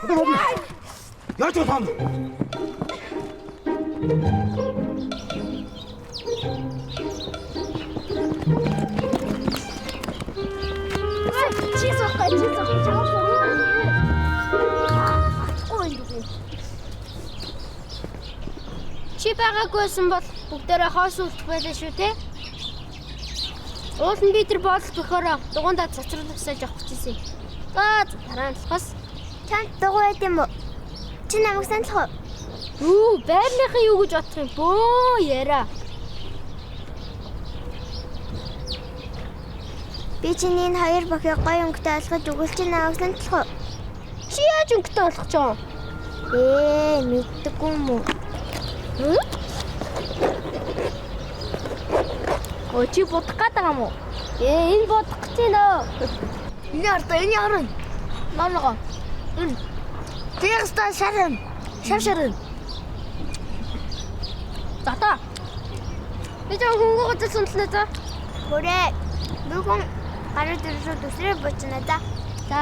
Яаж юм? Чи суухгүй, чи суухгүй, чамд суухгүй. Ой, юу. Чи байгаагүйсэн бол бүгдээрээ хойш үлдэх байлаа шүү те. Уул нь би тэр боолт бөхөөрөө дугуйндаа цацруулсаж явах гэжсэн. За дараа нь болохоос Чамд дугуй байд юм уу? Чи намайг саналах уу? Юу, байрныхын юу гэж бодох юм бөө яриа. Би чиний энэ хоёр бохийг гоё өнгөтэй олгож өгвөл чи намайг саналах уу? Чи яаж өнгөтэй болох ч юм? Ээ, мэддэггүй юм уу? Өө чи будах гээд байгаа юм уу? Ээ, энэ будах гэж байна өө. Энэ ордоо, энэ орно. Ноолгоо. Энэ. Тэгээс шарна. Шав шарна. За та. Би жоо хөнгө гоцол сундлаа за. Хүрээ. Бүгэн гараад ирсэн төсрөө буучна за. За.